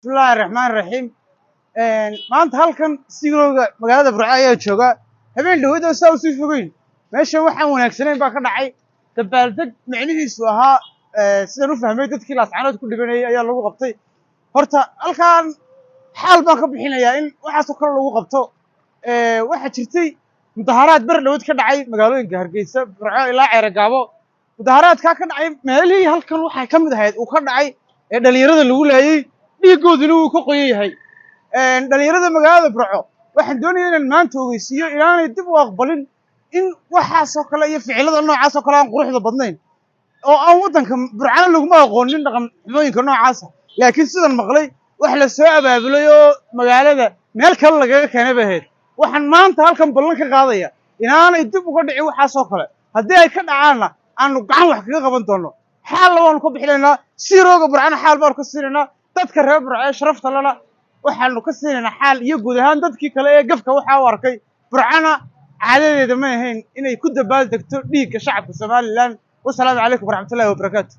Bismillahi raxmaani raxiim. Maanta halkan Sigrowga magaalada Burco ayaa jooga. Habeen dhaweyd oo saa usii fogeyn, meeshan waxaan wanaagsanayn baa ka dhacay. Dabaaldeg micnihiisu ahaa, sidaan u fahmay, dadkii Laascaanood ku dhibanayay ayaa lagu qabtay. Horta halkan xaal baan ka bixinayaa in waxaasoo kale lagu qabto. Waxaa jirtay mudaharaad ber dhaweyd ka dhacay magaalooyinka Hargeysa, Burco ilaa Ceerogaabo. Mudaharaadkaa ka dhacay meelihii halkan waxay ka mid ahayd uu ka dhacay ee dhalinyarada lagu laayey, dhiiggooduna wuu ka qoyan yahay. Dhalinyarada magaalada Burco waxaan doonaya inaan maanta ogeysiiyo inaanay dib u aqbalin in waxaasoo kale iyo ficilada noocaasoo kale aan quruxda badnayn oo aan waddanka Burcana laguma aqoonin dhaqan xumooyinka noocaasa. Laakiin sidan maqlay, wax la soo abaabulay oo magaalada meel kale lagaga keenay bay ahayd. Waxaan maanta halkan ballan ka qaadaya inaanay dib uga dhicin waxaasoo kale. Haddii ay ka dhacaanna, aanu gacan wax kaga qaban doono. Xaalna waanu ka bixinaynaa, Siirooga Burcana xaal baanu ka siinaynaa, dadka reer Burco ee sharafta lena waxaanu ka siinaynaa xaal, iyo guud ahaan dadkii kale ee gafka waxaa u arkay. Burcana caadadeeda ma ahayn inay ku dabaal degto dhiigga shacabka Somaliland. Wasalaamu calaykum waraxmatullahi wabarakaatu.